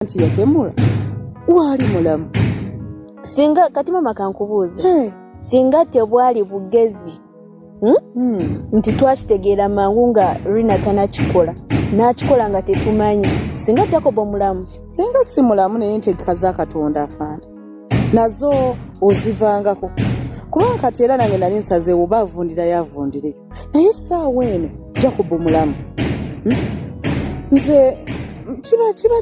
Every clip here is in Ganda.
Nti yatemula waali mulamu. Singa kati mama kankubuuze, singa tebwali bugezi, Nti twakitegeera mangu nga Rina tanakikola, n'akikola nga tetumanyi, singa Jacob omulamu? Singa si mulamu, naye entegeka za Katonda, afande, nazo ozivangako, kubanga kati era nange nali nsazeewo oba avundirayo avundireyo, naye essaawa eno Jacob mulamu, Nze kiba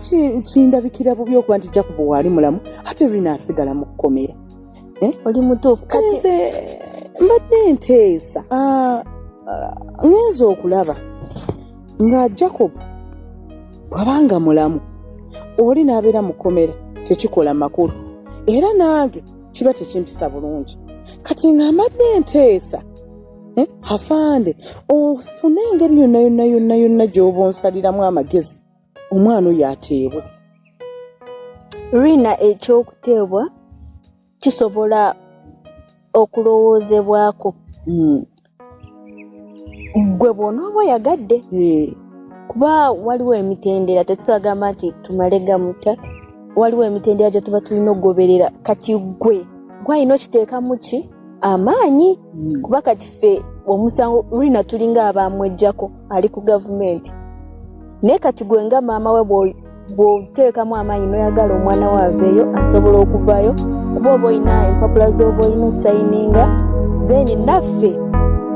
kindabikira bubi okuba nti Jacob waali mulamu ate Rina asigala mu kkomera. Oli mutuufu. Kale kati nze mbadde nteesa, ŋŋenza okulaba nga Jacob bw'abanga mulamu, oli n'abeera mu kkomera, tekikola makulu, era nange kiba tekimpisa bulungi. Kati nga mbadde nteesa, afande, ofune engeri yonna yonna yonna yonna gy'oba onsaliramu amagezi, omwana oyo ateebwe. Rina ekyokuteebwa kisobola okulowoozebwako gwe bw'onooba oyagadde, kuba waliwo emitendera. Tetusobola gamba nti tumale gamuta, waliwo emitendera gye tuba tulina okugoberera. Kati gwe gwalina okiteekamu ki amaanyi, kuba kati ffe omusango Rina tulinga abamwejjako, ali ku gavumenti. Naye kati gwe nga maama we bw'oteekamu amaanyi n'oyagala omwana we aveeyo, asobola okuvaayo, kuba oba olina empapula z'oba olina osayininga, then naffe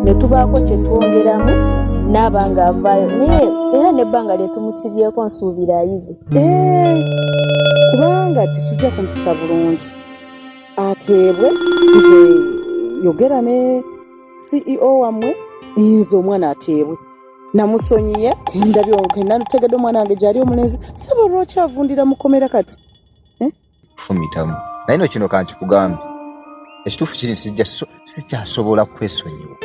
ne tubaako kye twongeramu n'aba nga avaayo. Naye era n'ebbanga lye tumusibyeko, nsuubira ayize. Kubanga tekijja kumpisa bulungi, ateebwe. Nze yogera ne CEO wammwe, nze omwana ateebwe namusonyiye. Ndabye nategedde omwana wange gyali omulenzi. Saba lwaki avundira mukomera kati? Fumitamu. Naye no kino kankikugambe, ekituufu kiri sijja sikyasobola kwesonyiwa.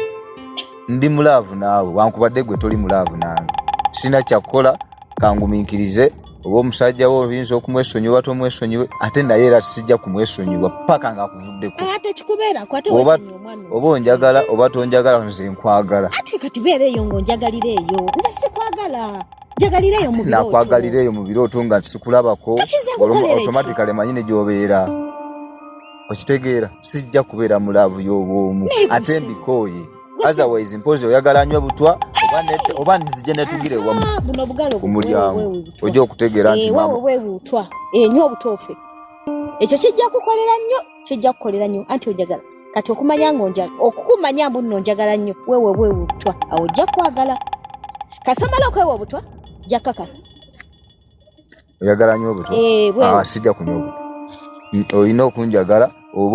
Ndi mu love naawe, wankubadde gwe toli mu love nange. Sirina kyakukola, kangumiikirize. Oba omusajja wo oyinza okumwesonyiwa, tomwesonyiwe, ate naye era sijja kumwesonyiwa paka ng'akuvuddeko. Ate kikubeerako ate Oba weesonyiwa omwami. Oba onjagala oba tonjagala, nze nkwagala. Ate kati beera eyo ng'onjagalira eyo, nze sikwagala. Njagalira eyo mu birooto. Nakwagalira eyo mu birooto nga sikulabako. Kati nze nkukolera ki? Automatically manyi ne gy'obeera, okitegeera? Sijja kubeera mu love y'obwomu. Naye Ate gwe ndikooye. Otherwise mpozi oyagala anywe butwa oba nzije netugire ewamu Ah, buno bugalo. Ku mulyango ojja okutegeera nti wewe maama bwebutwa nywa obutoofe. Ekyo kijja kukolera nnyo, kijja kukolera nnyo. Anti ojagala kati okumanya nga okukumanya mbu nno njagala nnyo. Wewe bwebutwa awo ojja kwagala. Kasi omala okwewa obutwa, jja kakasa. Oyagala nywa obutwa? Eh, bwewe. Ah, sijja kunywa obutwa. Olina okunjagala oba